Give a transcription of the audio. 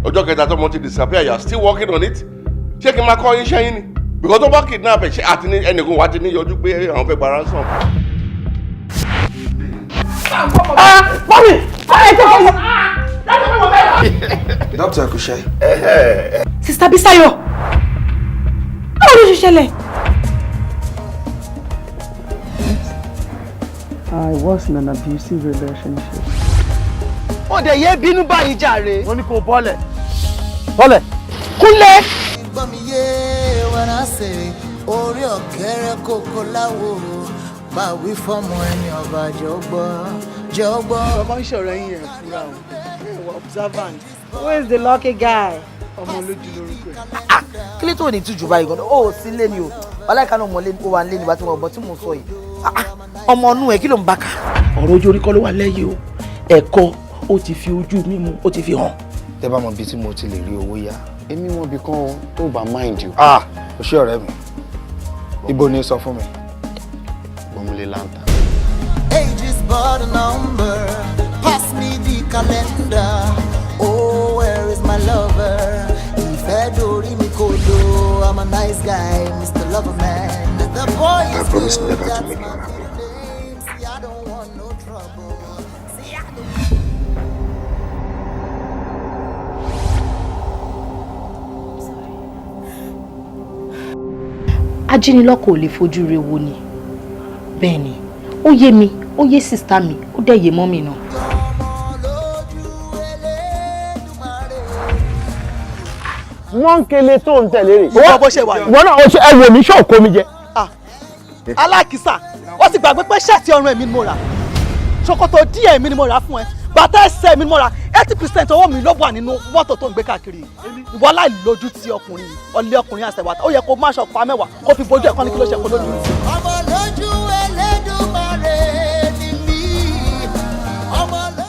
Ọjọ́ kẹta tọmọ ti disappear, you are still working on it. Ṣé kí n máa kọ́ yín ṣẹ́yìn ni? Because tó bá kidnap ẹ̀, ṣé àti ní ẹnìkan wá ti ní yọjú pé àwọn fẹ́ gba ransom? Mummy, ẹ jẹ́ kí n. Dókítà, kò ṣe. Sister Bisayo, báwo ló ṣe ṣẹlẹ̀? I was in an abusive relationship. Ó dẹ̀ yé bínú báyìí jàre. Wọ́n ní kó bọ́lẹ̀. Bọ́lẹ̀. Kúnlẹ̀. Gbọ́ mi yé when I say orí ọ̀kẹ́rẹ́ kókó láwo bá wí fọ́mọ ẹni ọba jẹ́ ó gbọ́, jẹ́ ó gbọ́. Ọmọ ń ṣọ̀rọ̀ yín ẹ̀ fúra o, ẹ̀ wọ observant. Who is the lucky guy? Ọmọ lójú lórúkọ ẹ̀. Kí ló tó ní tújù báyìí gan? Ó sí lé ni o, ọláìka náà mọ̀lé ó wà ń lé nígbà tí wọ́n gbọ́ tí mò ń sọ yìí. Ah, ah, ọmọ inú ẹ̀ kí ló ń bá ká? Ọ̀rọ̀ ojú orí kọ́ ló wà lẹ́yìn o. Ẹ̀kọ́ ó ti fi ojú mímu, ó ti fi hàn. Tẹ́ bá mọ ibi tí mo ti lè rí owó yá. Èmi mọ ibì kan o, tó bá mind you. Ah, o ṣé, ọ̀rẹ́ mi. Ibo ni? Sọ fún mi. Gbọmúlé láǹtà. Age is but a number. Pass me the calendar. Oh, where is my lover? Ìfẹ́ dorí mi kodò. I'm a nice guy, Mr. Loverman. The boy I is promise good. never to That's make you my unhappy. name. See, I don't want no trouble. See, I don't. Ajínilọ́kọ̀ ò lè fojú re wo ni. Bẹ́ẹ̀ ni, ó yé mi, ó yé sister mi, ó dẹ̀ yé mummy náà. Lójú Elédùmarè. Wọ́n ń kele tó ń tẹ̀lé rè. Ìwọ bó ṣe wà yìí. Ìwọ náà, ó ṣe ẹ wò mí, ṣó kó mi jẹ? Ah, alákìísà, ó sì gbàgbé pé shirt ọrùn ẹ̀mí ni mo rà, ṣòkòtò díẹ̀ mi ni mo rà fún ẹ, bàtà ẹsẹ̀ mi ni mo rà, 80% owó mi ló wà nínú mọ́tò tó ń gbé káàkiri. Ìwọ aláìlójú ti ọkùnrin yìí, ọ̀lẹ ọkùnrin àṣẹwàtà, ó yẹ kó má ṣọpá 10 kó fi bojú ẹ̀kọ́ ní kí ló ṣe kó lójú tì. Ọmọ